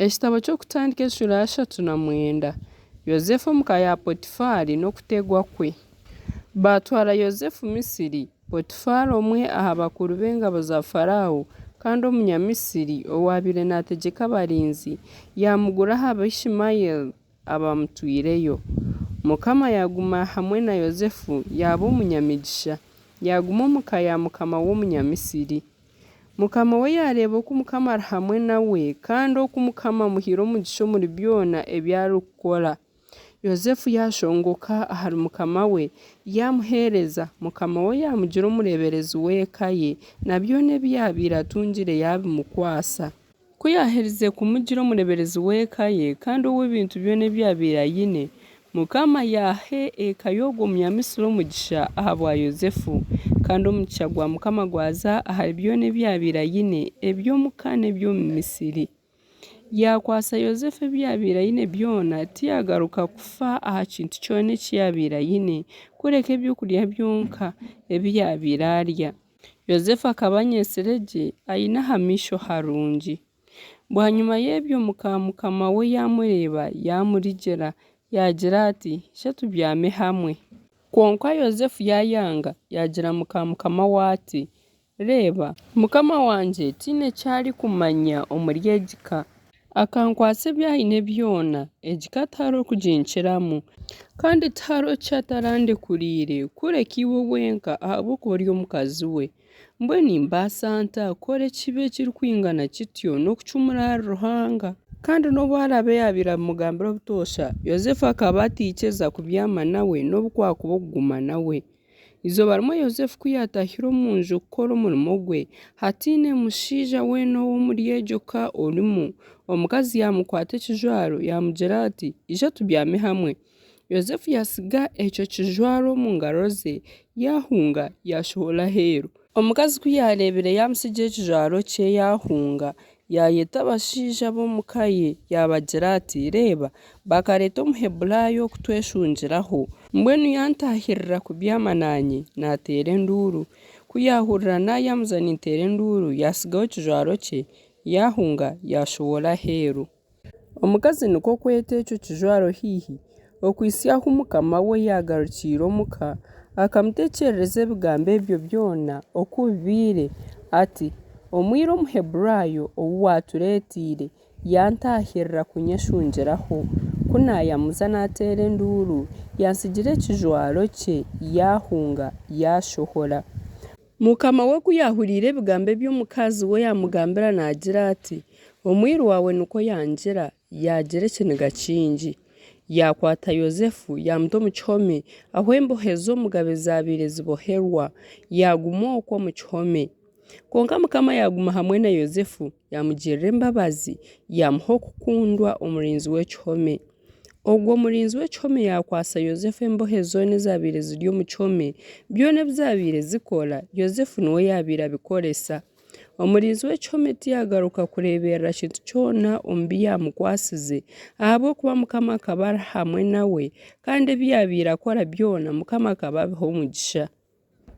Ekitabo ky'Okutandika eshuura ya 39. Yosefu omu ka ya Potifaari n'okutegwa kwe. Baatwara Yosefu Misiri. Potifaari omwe aha bakuru b'engabo za Faraaho, kandi Omunyamisiri owaabaire naategyeka abarinzi, yaamugura aha Baishimaeli abamutwireyo. Mukama yaaguma hamwe na Yosefu, yaaba omunyamigisha, yaaguma omu ka ya mukama we Omunyamisiri. Mukama we yaareeba oku Mukama ari hamwe nawe, kandi oku Mukama amuhaire omugisha omuri byona ebi arikukora. Yosefu yaashongoka ahari mukama we, yaamuheereza, mukama we yaamugira omureeberezi w'eka ye, na byona ebi yaabaire atungire yaabimukwatsa. Ku yaaherize kumugira omureeberezi w'eka ye, kandi ow'ebintu byona ebi yaabaire aine, Mukama yaaha eka y'ogwo Munyamisiri omugisha ahabwa Yosefu, kandi omugisha gwa Mukama gwaza ahari byona ebi yaabaire aine, eby'omuka n'eby'omu misiri. Yaakwatsa Yosefu ebi yaabaire aine byona, tiyaagaruka kufa aha kintu kyona eki yaabaire aine, kureka ebyokurya byonka ebi yaabaire arya. Yosefu akaba anyeetsire gye, aine aha maisho harungi. Bwanyima y'ebyo muka mukama we yaamureeba, yaamurigira, yaagira ati, Ija tubyame hamwe. Kwonka Yosefu yaayanga, yaagira muka mukama we ati, Reeba, mukama wangye taine ki arikumanya omuri egi ka. Akankwatsa ebi aine byona, egi ka tihariho orikuginkiramu. Kandi tihariho ki atarandekuriire, kureka iwe wenka, ahabw'okuba ori omukazi we. Mbwenu nimbaasa nta kukora ekibi ekirikwingana kityo n'okucumura ahari Ruhanga? Kandi nobu araabe yaabaire abimugambira obutoosha, Yosefu akaba ataikiriza kubyama nawe nobu kwakuba okuguma nawe. Eizooba rimwe Yosefu ku yaataahire omu nju kukora omurimo gwe, hataine mushaija weena ow'omuri egyo ka orimu, omukazi yaamukwata ekijwaro yaamugira ati, Ija tubyame hamwe. Yosefu yaatsiga ekyo kijwaro omu ngaro ze, yaahunga, yaashohora aheeru. Omukazi ku yaareebire yaamutsigira ekijwaro kye yaahunga, yaayeta abashaija b'omu ka ye, yaabagira ati, Reeba, bakareeta Omuheburaayo kutweshungiraho. Mbwenu yantaahirira kubyama naanye, naateera enduuru. Ku yaahurira naayamuza ninteera enduuru, yaatsigaho ekijwaro kye, yaahunga, yaashohora aheeru. Omukazi nikwo kweta ekyo kijwaro haihi, okuhitsya ahu mukama we yaagarukiire omuka, akamuteekyerereza ebigambo ebyo byona oku bibaire, ati, Omwiru Omuheburaayo ou waatureeteire, yantaahirira kunyeshungiraho. Ku naayamuza naateera enduuru, yantsigira ekijwaro kye, yaahunga, yaashohora. Mukama we ku yaahuriire ebigambo ebi omukazi we yaamugambira naagira ati, Omwiru waawe nikwo yangira, yaagira ekiniga kingi. Yaakwata Yosefu, yaamuta omu kihome, ahu embohe z'omugabe zaabaire ziboherwa, yaaguma okwo omu kihome. Kwonka Mukama yaaguma hamwe na Yosefu, yaamugirira embabazi, yaamuha okukundwa omurinzi w'ekihome. Ogwo murinzi w'ekihome yaakwatsa Yosefu embohe zoona ezaabaire ziri omu kihome, byona ebi zaabaire zikora, Yosefu niwe yaabaire abikoresa. Omurinzi w'ekihome tiyaagaruka kureeberera kintu kyona omu bi yaamukwatsize, ahabw'okuba Mukama akaba ari hamwe nawe, kandi ebi yaabaire akora byona Mukama akaba abiha omugisha.